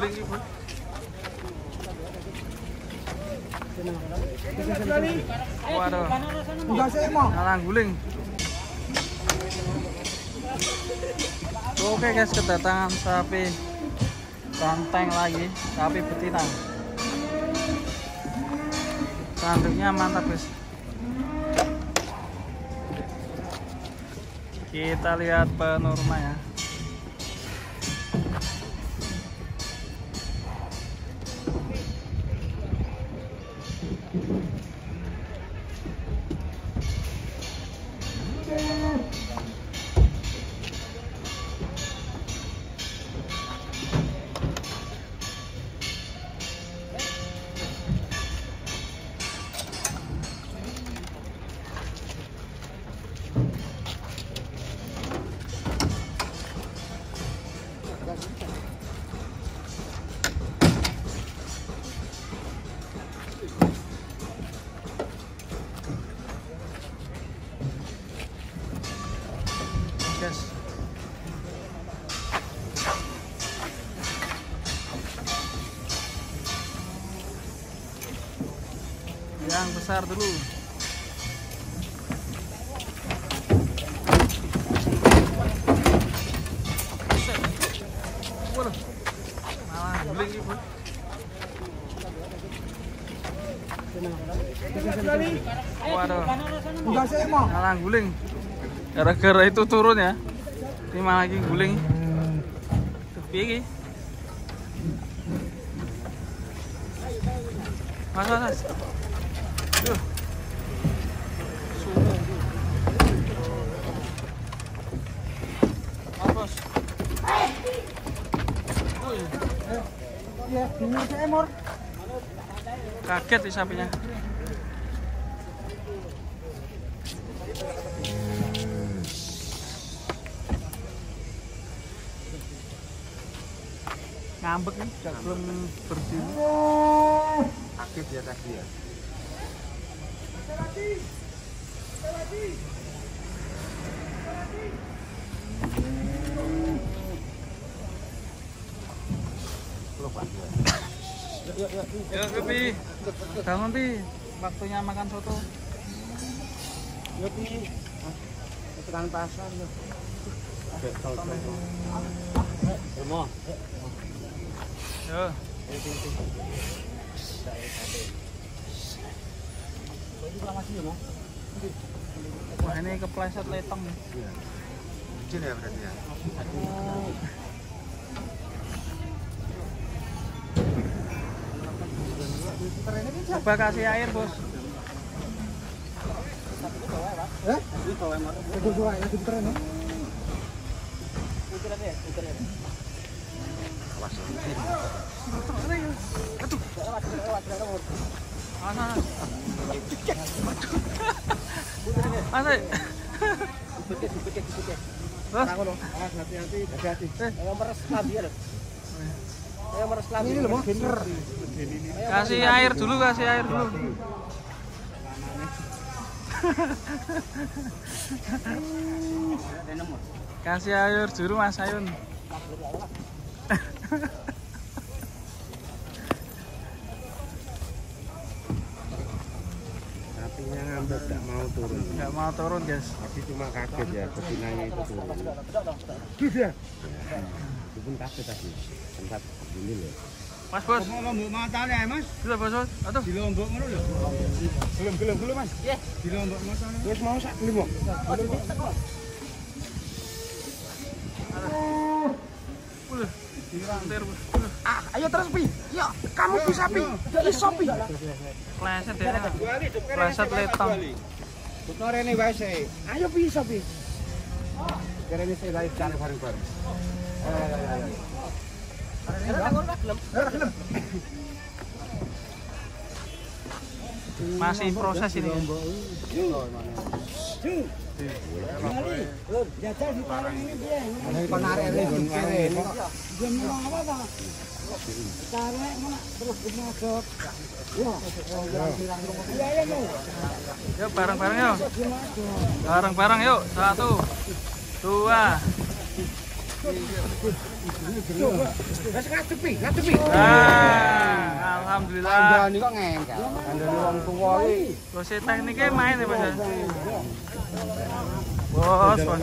guling ibu. Waduh. Malah guling. Oke guys, kedatangan sapi banteng lagi, sapi betina. Tanduknya mantap guys. Kita lihat penorma ya. Guys, yang besar dulu. Waduh, malah guling ibu. Waduh, malah guling. Gara-gara itu turun ya. Ini malah lagi guling. Tuh piye iki? Mas, mas. Duh. Sumu. Mas, bos. Kaget sih sapinya. Ngambek nih, belum berdiri. Aktif ya tadi ya. Ya, Pi. Bangun, Pi. Waktunya makan soto. Yo, Pi. Tekan pasar yo. Yo. Wah, ini kepleset letong nih. Kecil ya berarti ya. Coba kasih air, Bos. Aduh. Kasih air dulu, kasih air dulu. Kasih air dulu Mas Ayun. Sapinya ngambek, nggak mau turun. Nggak mau turun, guys. Tapi cuma kaget ya, betinanya itu turun. Sudah. Itu pun kaget tadi. Tempat begini loh. Mas, Bos. Mau lombok matane ae, Mas. Sudah, Bos. Aduh. Di lombok ngono lho. Gelem-gelem Mas. Nggih. Di lombok matane. Wis mau sak gelem kok. Ah, ayo terus Pi. Yo, kamu bisa Pi. Iso Pi. Pleset ya. Pleset letong. Bukno rene wae sik. Ayo Pi, iso Pi. Rene sik wae cari bareng-bareng. Ayo. Masih proses ini. Yuk bareng-bareng yuk. Bareng-bareng yuk. 1, 2. Wis ngadepi, ngadepi. Ah, alhamdulillah. Kandhane kok ngengkel. Kandhane wong tuwa iki. Bos tekniknya main ya, Mas. Bos, bos.